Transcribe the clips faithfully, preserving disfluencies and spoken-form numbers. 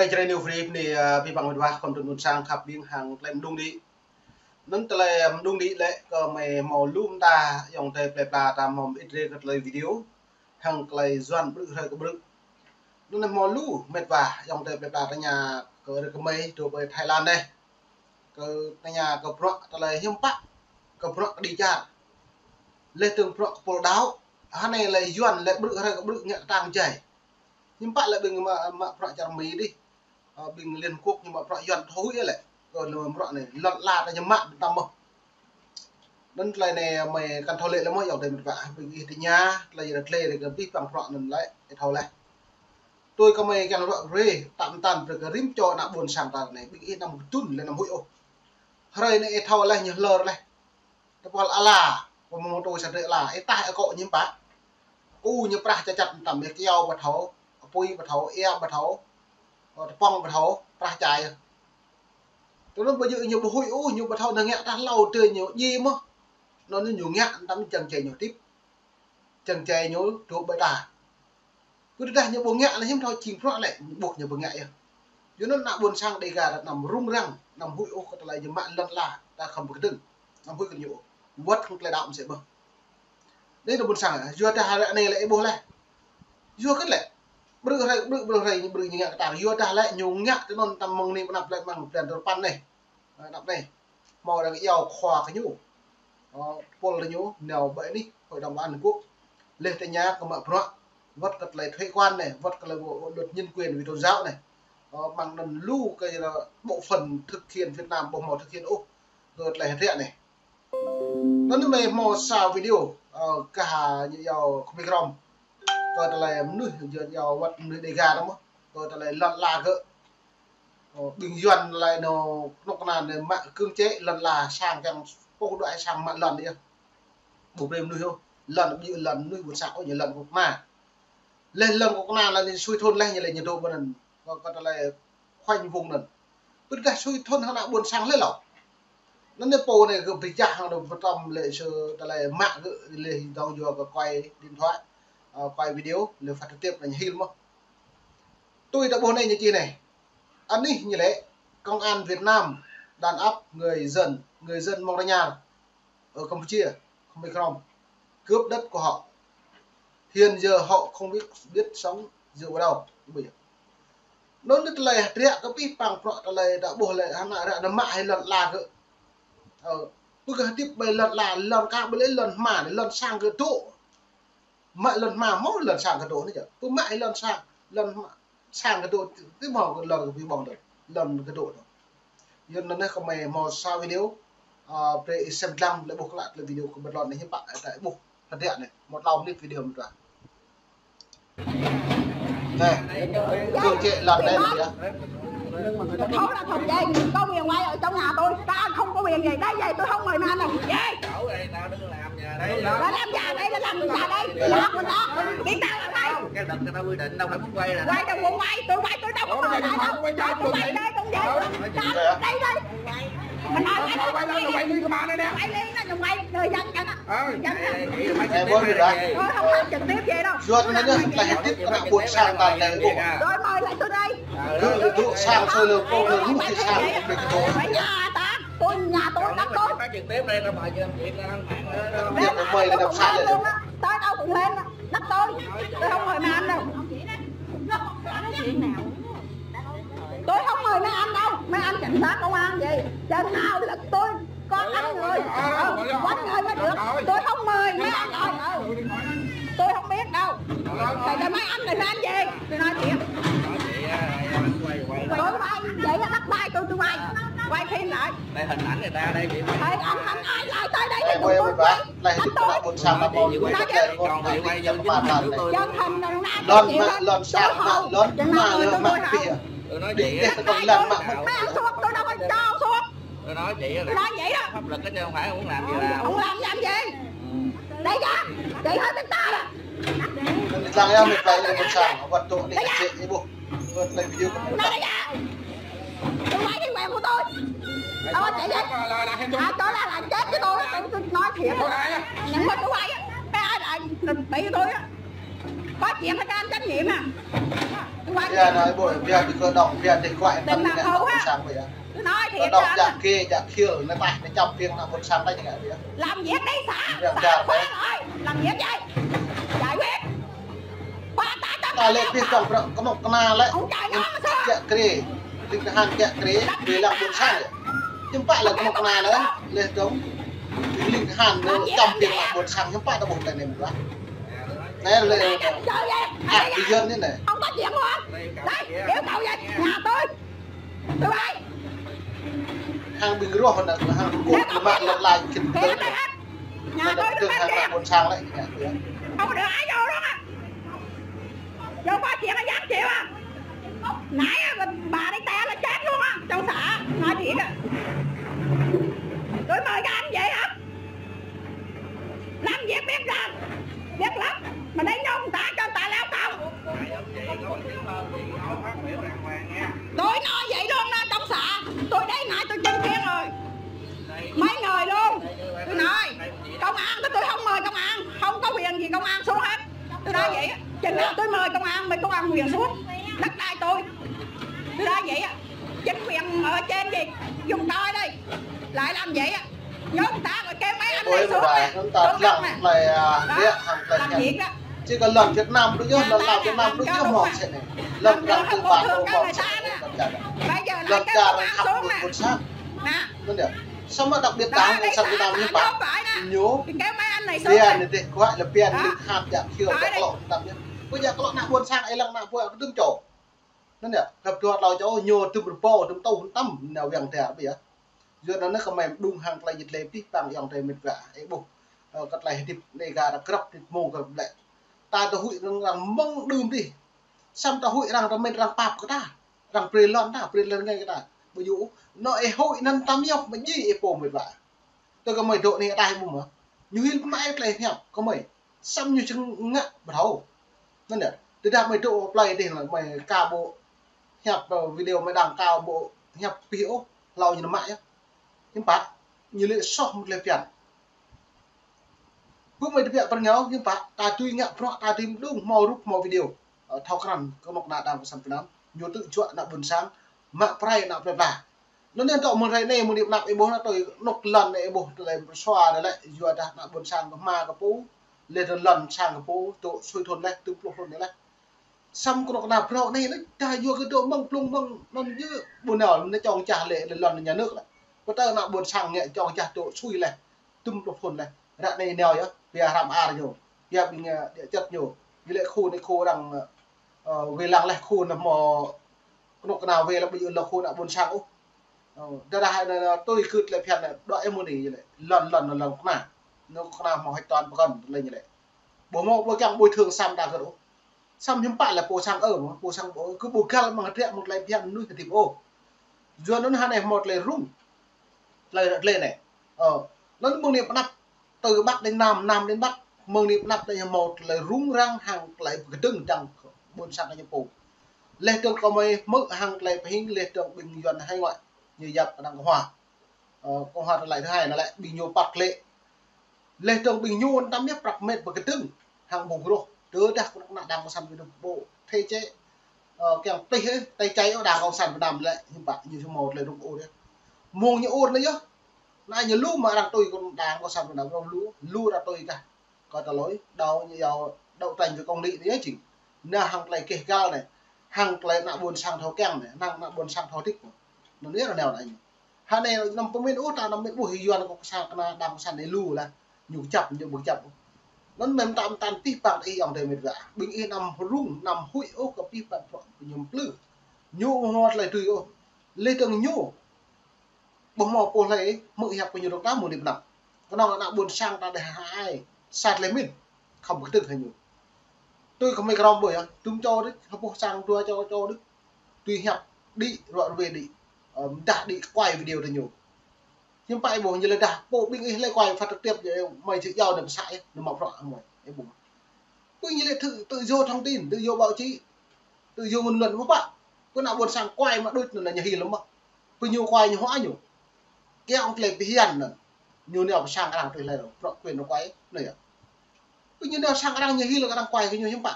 Čơđai ñu free anai, ơ, abih bang met wa khŏm trŭn ƀôn sang khăp ƀing hăng tơlơi mơđung đĭ. Anŭn tơlơi mơđung đĭ lĕ kơ mơi hmâo lu mơta ayŏng adơi plơi pla ta hmâo mơit rai kơ tơlơi video hăng tơlơi Yuan ƀrư̆ hrơi kơ ƀrư̆. Anŭn hmâo lu met wa ayŏng adơi plơi pla tơña kơ rơkơi mơi dŏ ƀơi Thái Lan anai. Kơ tơña kơ bruă tơlơi hiư̆m pă, kơ bruă kơđi čar. Leh tơ̆ng bruă kơ pôl đaŏ, hơnai lĕ Yuan lĕ ƀrư̆ hrơi kơ ƀrư̆ ngă kơtang jai. Hiư̆m pă lĕ ƀing mă, mă bruă čar Mi dih. Ơ, ƀing Liên Quốc ñu mă bruă Yuan thâo huĭ lĕ. Kơ lĕ bruă anai, lŏn ala ta ñu mă ƀing ta mơ̆n. Anŭn tơlơi anai mơi kăn thâo lĕ lĕ mơ̆n ayŏng adơi met wa. Ƀing ih tơña, tơlơi yơh tơlơi kơ abih bang bruă anŭn lĕ, ih thâo leh. Tui kơ mơi kiăng ruă brơi, tăm tăn brơi kơ rĭm čô ană ƀôn sang ta anai, ƀing ih anăm kơdŭn lĕ anăm huĭ ôh. Hrơi anai ih thâo leh ñu hlơr leh. Tơpul ala, pơmơ̆ng tui sa drơi ala, ih tah akŏ ñu hiư̆m pă. Kơ ñu prah čačăt tăm ih kyâo ƀu thâo, apui ƀu thâo, ia ƀu thâo, ơ, tơpŏng ƀu thâo, prah čai. Tui anŭn ƀu djơ̆ ñu ƀu huĭ ôh, ñu ƀu thâo năng ngă tah hlâo tơ ñu djai mơ̆n. Anŭn ñu ngă tăm jăng jai ñu tip. Jăng jai ñu dŏ ƀơi ta. Kơ tơdah ñu ƀu ngă lĕ hiư̆m thâo jing bruă lĕ, ƀuh ñu ƀu ngă yơh. Yua anŭn ană ƀôn sang Dêga ta anăm rŭng răng, anăm huĭ ôh kơ tơlơi ñu mă lŏn ala, ta khŏm pơkơdơ̆ng, anăm huĭ kơ ñu ôh. Wơ̆t hăng tơlơi đaŏ mơsĕ mơ̆n. Anai ană ƀôn sang, yua dah ră anai lĕ ih ƀuh leh. Yua kơ lĕ. Ƀrư̆ hrơi, ƀrư̆, ƀrư̆ hrơi, ƀrư̆ ñu ngă kơtang. Yua dah lĕ ñu ngă tui anŭn tăm mơ̆ng anai pơ anăp lĕ mơ̆ng blan tơpăn anai. Ơ, anăp anai. Hmâo arăng iâu khua kơ ñu. Ơ, pôl ñu nao ƀơi anih Hội đồng Bảo an Liên Hợp Quốc. Leh tơña kơ mă bruă, wơ̆t kơ tơlơi thuế quan anai, wơ̆t kơ tơlơi bộ luật nhân quyền vì tôn giáo anai. Ơ, mơ̆ng anŭn lu kơ bộ phận thực hiện Việt Nam ƀu hmâo thực hiện ôh kơ tơlơi hơdră anai. Anŭn mơi hmâo sa video, ơ, kah ñu iâu kơ mơi krŏm. Kơ tơlơi mơnuih, ñu iâu wơ̆t mơnuih Dêga anŭn mơ̆n. Kơ tơlơi lŏn ala gơ̆. Ơ, ƀing Yuan lĕ ñu kơnuk kơna ñu mă cưỡng chế lŏn ala sang kiăng pô đuaĭ sang mă lŏn yơh. Ƀu brơi mơnuih ôh. Lŏn ƀu djơ̆ lŏn mơnuih ƀôn sang ôh, ñu lŏn kơnuk kơna. Leh lŏn kơnuk kơna lĕ ñu sui thun leh ñu lĕ ñu dŏ ƀơi anŭn. Kơ, kơ tơlơi khoanh vùng anŭn. Ƀu dah sui thun hăng ană ƀôn sang leh lŏ. Anŭn anai pô anai gơ̆ pơčah hăng dŏ pơtăm lĕ sơ tơlơi mă gơ̆ leh dŏng yua kơ quay điện thoại, ơ, quay video, leh phát trực tiếp anŭn hil mơ̆n. Tui ta ƀuh anai ñu čih anai. Anih ñu lĕ, công an Việt Nam đàn áp người dân, người dân Mông Rơñar ở Campuchia, Khmer Krom, cướp đất của họ. Hiện giờ họ không biết, biết sống dựa vào đâu. Bây giờ. Anŭn anai tơlơi hơdră kơ abih bang bruă tơlơi ta ƀuh lĕ hơnăl ră anai mă hĭ lŏn ala gơ̆. Ơ, ƀu kơ hơdip ƀơi lŏn ala, lŏn kah ƀu lĕ lŏn hma, lŏn sang gơ̆ dŏ. Mă lŏn hma hmâo lŏn sang gơ̆ dŏ anai čă. Ƀu mă hĭ lŏn sang, lŏn hma, sang gơ̆ dŏ, tui hmâo kơ lŏn kơ ƀing ƀơ̆ng dŏ, lŏn gơ̆ dŏ dŏ. Yua anŭn anai kơ mơi hmâo sa video, ơ, brơi ih sem dlăng lĕ ƀuh klă tơlơi video kơ ƀơi lŏn anai hiư̆m pă ta ƀuh hơdră anai. Một lăm minit video mơ̆n ta. Anai, kơ čĕ lŏn anai anai yơh. Thổ là thuộc về, có quyền quay ở trong nhà tôi, ta không có quyền về đây, về tôi không mời mà anh làm gì. Nó làm nhà đây, nó làm nhà đây, nhà của nó, đi tao làm đây. Cái luật người ta quy định đâu phải muốn quay nè. Quay đâu muốn quay, tôi quay tôi đâu có mời mà đâu. Tôi quay đây, không về. Đây, đây. Mình nói quay đâu, quay đi cái mà đây nè. Quay đi, nó quay người dân cho nó. Ờ. Dân cho nó. Ê, quay trực tiếp đây. Tôi không làm trực tiếp vậy đâu. Yua anŭn anai lĕ hơdip kơ ană ƀôn sang ta anai ƀuh. Tôi mời lại tôi đây. Gơ̆ dŏ sang sơ lơ pô lơ lu hĭ sang ƀing gơ̆ dŏ. Phải nhà ta, tôi nhà tôi, đất tôi. Phát trực tiếp đây, tao mời cho em chị lên mạng. Việt Nam mời là đọc sai rồi. Tôi đâu cũng lên, đất tôi. Tôi không mời mà anh đâu. Tôi không mời mấy anh đâu, mấy anh cảnh sát công an gì. Chừng nào là tôi có anh người, ờ, có anh người mới được. Tôi không mời mấy anh đâu. Ờ. Tôi không biết đâu. Tại sao mấy anh lại nói gì? Tôi nói thiệt. Tôi quay vậy là bắt tay tôi, tôi quay. Quay phim lại. Đây hình ảnh người ta đây, chị. Hình ảnh, hình ai lại tới đây thì tôi quay. Lĕ hơdip kơ ană ƀôn sang ta ƀuh. Dân hình là lŏn mă, lŏn sang mă, lŏn hma, lŏn mă pih. Đi teh tơkŏng lŏn mă mơ̆n. Mấy anh Thuận, tôi đâu có cho Thuận. Tôi nói vậy đó. Tôi nói vậy đó. Pháp luật đó chứ không phải muốn làm gì làm. Không làm, làm gì? Đây kìa, chị hơi biết ta đó. Anŭn lăng yơh, mơi plơi ană ƀôn sang, wơ̆t dŏ anai kơ čĕ ih ƀuh. Wơ̆t plơi video kơ mơi. Đây kìa. Tôi quay cái mạng của tôi. Ờ, chị vậy. À, tôi là, là chết với tôi, tôi, tôi nói thiệt. Những cái tôi quay á, cái ai lại bị tôi á. Có chuyện phải có trách nhiệm à. Tôi Bia nói bôi, bia ƀu kơ đŏng, bia tĕh kuai. Tĕh ană ƀôn sang bia. Tui anai kơ đŏng jak kê, jak khil, anai tah, anai čăm piêng ană ƀôn sang anai ñu ngă bia. Làm việc đi xã, xã phải rồi, làm việc đi. Giải quyết. Ba ta ta ta lĕ ƀiă čăm prăk kơnuk kơna lĕ. Kiă kriê, ling tơhan kiă kriê, bia lăng ƀôn sang lĕ. Hiư̆m pă lĕ kơnuk kơna lĕ, lĕ dong. Ling tơhan lĕ čăm piêng ană ƀôn sang, hiư̆m pă ta ƀuh tơlơi anai mơ̆n. Anai lĕ, ah, ƀing yuan anai. Không có chuyện luôn. Đấy, yêu cầu vậy, nhà tôi. Tôi bay. Hăng ƀing roh anai, hăng kŭt lơmă lŏt lai kĭn kĭn. Nhà tôi, tôi bay kèm. Ƀôn sang lĕ, nhà tôi. Không có được ai vô luôn á. Vô ba chuyện là dám chịu à. Nãy á, bà đi té là chết luôn á, trong xã, nói thiệt á. Tôi mời các anh vậy hả? Làm việc biết làm, biết lắm, mà đây nhông ta cho ta lao công. Tôi nói vậy luôn đó, trong xã, tôi đây nãy tôi chứng kiến rồi. Mấy người luôn, tôi nói, công an, tôi không mời công an, không có quyền gì công an xuống hết. Tôi nói vậy á, chừng nào tôi mời công an, mời công an huyện xuống đất đai tôi. Tôi nói vậy á, chính quyền ở trên thì dùng tôi đây, lại làm vậy á. Nhốt ta rồi kêu mấy anh này xuống nè. Ôi, ta lăng này. Lăng, à, đó, địa, hàng lăng làm việc đó. Chỉ có lăng Việt Nam đúng chứ, lăng Lào Việt Nam đúng chứ, họ sẽ này. Lăng Việt Nam tư bản, họ sẽ này. Bây giờ lại kêu công an xuống nè. Nè. Samơ̆ đặc biệt đảng cộng sản Việt Nam ñu pă. Ñu. Thì kêu mấy anh này xuống nè. Bia ñu tĕh kuai lĕ bia ñu hăp jak khil jak klŏk tăm ñu. Kơ jak klŏk ană ƀôn sang ai lăng ană ƀôn kơdŭm čô. Anŭn yơh, găp dua tlâo čô ñu tŭm rơbâo, tŭm tuh, tăm nao wiang dar bia. Yua anŭn kơmơi mơđung hăng tơlơi jĭt lĕ pih păng ayŏng adơi met wa, ih ƀuh. Ơ, kơ tơlơi hơdip anai gah ră grăp, hơdip mông grăp lĕ. Ta tơ huĭ arăng mơ̆ng đưm dih. Samơ̆ ta huĭ arăng rơmen arăng pap kơ ta. Arăng brơi lŏn ta, brơi lŏn ngai kơ ta. Ƀu djơ̆, anŏ ih huĭ anŭn tăm yŏk mơ̆ djai ih pô met wa. Tơ kơmơi dŏ anai ataih ƀu mơ̆. Ñu hil mă ih tơlơi hiăp kơmơi. Samơ̆ ñu čơngă pơthâo. Anŭn yơh. Tơdah mơi dŏ plơi dih lĕ mơi ka ƀu hiăp, ơ, video mơi đăng ka ƀu hiăp pih ôh. Hlâo ñu nao mă yơh. Hiư̆m pă. Ñu lĕ soh mơ̆ tơlơi phiăn. Ƀu mơi tơbiă pơrơngiao, hiư̆m pă, ta tui ngă bruă, ta tui mơđung, hmâo rup, hmâo video. Ơ, thâo krăn, kơnuk kơna đảng cộng sản Việt Nam, ñu tŭ juă ană ƀôn sang, mă prai ană plơi pla. Anŭn anŭn tŏ mơ̆ng hrơi anai, mơ̆ng anai pơnăp ih ƀuh anŭn tui, kơnuk lŏn anai ih ƀuh tơlơi pơsua anai lĕ, yua dah ană ƀôn sang kơ hma kơ pô, leh anŭn lŏn sang kơ pô, dŏ sui thun leh, tŭm pluh thun anai leh. Samơ̆ kơnuk kơna phrâo anai lĕ, dah yua kơ dŏ mơ̆ng plung mơ̆ng anŭn yơh, ƀu nao, anŭn čŏng čah lĕ, lĕ lŏn nhà nước lĕ. Pơtơ ană ƀôn sang ngă čŏng čah dŏ sui leh. Tŭm pluh thun leh. Ră anai nao yơh, pia hrăm ar ñu. Pia ƀing, ơ, địa chất ñu. Ƀu lĕ khu anai khu arăng, ơ, wai lăng leh khu anai hmâo kơnuk kơna wai lăng ƀu djơ̆ lŏ khu ană ƀôn sang ôh. Ơ, tơdah anai, anai, tui kơ tơlơi phiăn anai, dŏ ih mơ̆ng anai lĕ. Lŏn, lŏn, lŏn, lŏn kơna. Anŭn kơna hmâo hơč tuan pơkŏn tơlơi ñu lĕ. Ƀu hmâo ƀu kiăng bồi thường samơ̆ ta kơ ôh. Samơ̆ hiư̆m pă lĕ pô sang ơ, pô sang ƀu, kơ ƀu găl mơ̆ng hơdră mơ̆ng tơlơi phiăn mơnuih hơdip ôh. Yua anŭn hơnai hmâo tơlơi rŭng. Tơlơi ră tơlơi anai. Ơ, anŭn mơ̆ng anai pơnăp tơ Bắc đến Nam, Nam đến Bắc, mơ̆ng anai pơnăp anai hmâo tơlơi rŭng răng hăng tơlơi pơkơdơ̆ng dăng ƀôn sang kơ ñu pô. Leh dơ̆ng kơmơi hmư̆ hăng tơlơi pơhing, leh dơ̆ng ƀing Yuan hải ngoại, ñu yap kơ đảng Cộng hòa. Ơ, Cộng hòa tơlơi thứ hai anŭn lĕ, ƀing ñu păt lĕ. Leh dơ̆ng ƀing ñu tăm yap prăk met pơkơdơ̆ng. Hăng ƀu gơroh, tơdah kơnuk kơna đảng cộng sản Việt Nam ƀu thể chế, ơ, kiăng plih, ơ, tơi čai ôh đảng cộng sản Việt Nam lĕ, hiư̆m pă, ñu hmâo tơlơi rŭng ur yơh. Mơ̆ng ñu ur anai yơh. Anai ñu lu mơ̆ arăng tui kơ đảng cộng sản Việt Nam, arăng lu, lu arăng tui kah. Kơ tơlơi, đao ñu yua đấu tranh vì công lý anai yơh jing. Anai hăng tơlơi keh găl anai, hăng tơlơi ană ƀôn sang thâo kiăng anai, hăng ană ƀôn sang thâo hơdip anai. Anŭn yơh arăng nao anai ñu. Hơnai anăm pơmĭn ôh, ta anăm mĭn ƀuh Yuan kơ sang kơna đảng cộng sản anai lu lah. Ñu kơjăp, ñu ƀu kơjăp ôh. Anŭn mơ̆n ta mơ̆n tăn pih păng ih ayŏng adơi met wa. Ƀing ih anăm rŭng, anăm huĭ ôh kơ pih păng bruă ñu plư. Ñu ƀu hmâo tơlơi tui ôh. Leh dơ̆ng ñu ƀu hmâo pô hlơi hmư̆ hiăp kơ ñu dŏ ta mơ̆ng anai pơnăp. Kơnơ̆ng ană ƀôn sang ta đeh hơai. Sa tơlơi mĭn. Khŏm kơdơ̆ng hăng ñu. Tui kơmơi krong ƀuh yơh. Tŭm čô đôč, hơpuh sang dua čô, čô đôč. Tui hiăp đĭ, ruă ruê đĭ. Ơ, mơdah đĭ kuai video tơ ñu. Hiư̆m pă ih ƀuh ñu lĕ dah, pô ƀing ih lĕ kuai phát trực tiếp, mơi či yua anai pơsă yơh, anai mă bruă hăng mơi, ih ƀuh. Ƀing ñu lĕ tự, tự do thông tin, tự do báo chí, tự do ngôn luận mơ̆ pă. Pơ ană ƀôn sang kuai mă đôč anŭn ñu hil mơ̆. Pơ ñu kuai ñu hua ñu. Kiăng tơlơi phiăn anŭn. Ñu nao pơ sang arăng tui hlơi, bruă quyền anŭn kuai, anai yơh. Pơ ñu nao sang arăng ñu hil kơ arăng kuai kơ ñu hiư̆m pă.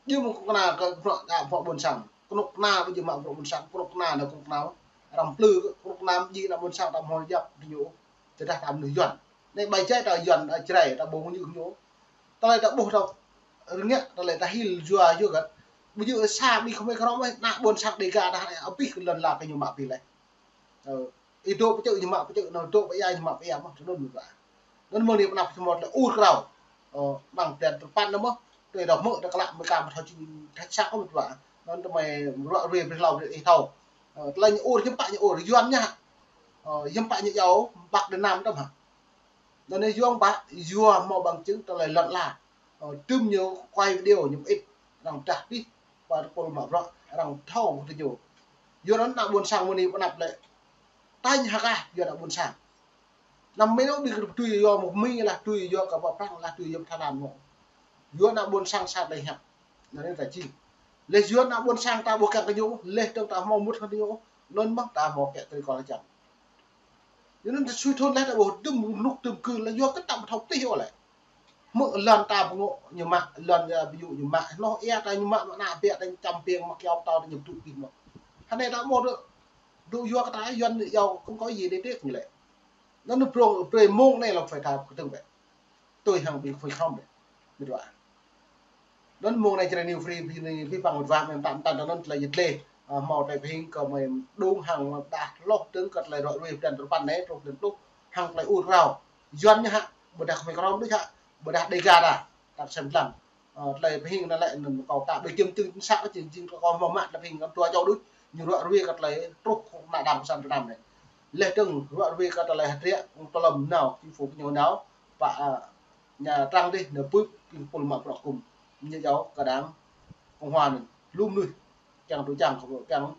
Jing mơ̆ng kơnuk kơna kơ bruă, a, bruă ƀôn sang. Kơnuk kơna ƀu jing mă bruă ƀôn sang, kơnuk kơna anŭn kơnuk kơna răm plư, kơnuk kơna jing ană ƀôn sang ta mơ̆ yap tơ ñu. Tơdah ta mơnuih Yuan. Anai ƀai jai ta Yuan, a, Jrai, ta ƀu ñu ñu. Tơlơi ta ƀuh ta rơngiă, tơlơi ta hil yua yua găt. Ƀu jing sa ƀing khmei krong mơ̆, ană ƀôn sang Dega ta, abih kơ lŏn la kơ ñu mă abih leh. Ơ, ih dŏ pơčơ̆ ñu mă pơčơ̆, anŭn dŏ pơ ia ñu mă pơ ia mơ̆n, tui anŭn mơ̆n ƀă. Anŭn mơ̆ng anai pơnăp Hmâo tơlơi ur krao. Ơ, amăng blan tơpăn anŭn mơ̆n, tui dŏ hmư̆ dŏ klă mơ̆ ka mơ̆ thâo či thăt săk mơ̆n ƀă. Anŭn tơmai ruă ruê brơi hlâo brơi ih thâo. Ơ, tơlơi ñu ur hiư̆m pă ñu ur, Yuan ñu hă. Ơ, hiư̆m pă ñu iâu, ƀă Việt Nam tơm hă. Anŭn anai yua ƀă, yua hmâo bằng chứng tơlơi lŏn la. Ơ, tơm ñu quay video ñu pơĭt, arăng pơdah pih, pơ tơpul mă bruă, arăng thâo kơ tơ ñu. Yua anŭn ană ƀôn sang mơ̆ng anai pơnăp lĕ. Tañ hơkah, yua ană ƀôn sang. Anăm mĭn ôh ƀing kơ tui yua mơ̆ Mi lah, tui yua kơ pơ Prăng lah, tui yua pơ Thái Lan mơ̆. Yua ană ƀôn sang sa tơlơi hiăp. Anŭn anai ta jing. Leh yua ană ƀôn sang ta ƀu kiăng kơ ñu, leh dơ̆ng ta hmâo mŭt hăng ñu, anŭn mơ̆n ta hmâo kiăng tơlơi kơ lĕ čang. Yua anŭn ta sui thun leh ta ƀu dŭm rơnŭk dŭm kơ leh yua kơ ta ƀu thâo pih ôh leh. Mơ̆ lŏn ta pơngŏ ñu mă, lŏn ia ƀu ñu mă, noh ia ta ñu mă, mă ană ƀiă ta čăm piêng mă kiao pơtâo ta ñu tŭ pih mơ̆. Hơnai ta mơ̆ dŏ, dŏ yua kơ ta Yuan iâu không có gì để tiếc ñu lĕ. Anŭn anai prong, prê mông anai lŏ phải ta kơtơ̆ng bĕ. Tui hăng ƀing khmei krong bĕ. Mĭt wa. Anŭn mơ̆ng anai Jrai New Free, Free, Free păng mĭt wa, mơ̆ng tam tam anŭn tơlơi yit leh. Ơ, hmâo tơlơi pơhing kơ mơi đung hăng mơi pơdah hloh dơ̆ng kơ tơlơi ruă ruê blan tơpăn anai, truh blan pluh, hăng tơlơi ur krao. Yuan ñu hă, ƀôdah khmei krong đôč hă, ƀôdah Dega ta, ta sem lăng. Ơ, tơlơi pơhing anŭn lĕ anŭn kâo ta ƀu kiăng chứng săk jing jing kơ kâo hmâo mă tơlơi pơhing kơ dua čô đôč, ñu ruă ruê kơ tơlơi truh kơ ană đảng cộng sản Việt Nam anai. Leh dơ̆ng ruă ruê kơ tơlơi hơdră, tơlơi nao, chính phủ kơ ñu nao, pă, a, Nha Trang dih, anai pưp, ƀing tơpul mă bruă kŭm. Ñu iâu kơ đảng Cộng hòa anŭn, lu mơnuih, kiăng tui čang, kiăng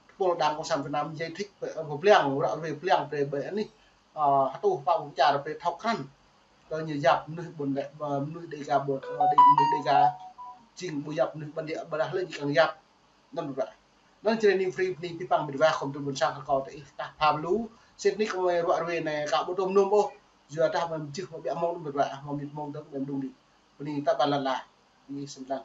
tơpul đảng cộng sản Việt Nam, giải thích, pơ, pơblang, ruă ruê blang, brơi ƀơi anih, ơ, hơtuh pă ƀu čar brơi thâo krăn. Kơ ñu yap mơnuih ƀôn lĕ, ơ, mơnuih Dega ƀôn, ơ, Dê-, mơnuih Dega, jing ƀu yap mơnuih bản địa, ƀôdah lĕ ñu kiăng yap. Anŭn ƀă. Anŭn Jrai New Free, Free păng mĭt wa khŏm tơl ƀôn sang kơ kâo tơ ih kah pha lu. Sĭt nik kơ mơi ruă ruê anai ka ƀu tôm nôm ôh. Yua dah mơi mơjưh mơi ƀiă mông mĭt wa, mơi mĭt mông dơ̆ng mơi mđung đĭ. Bơni ta ƀan lăn la. Ih sem lăng.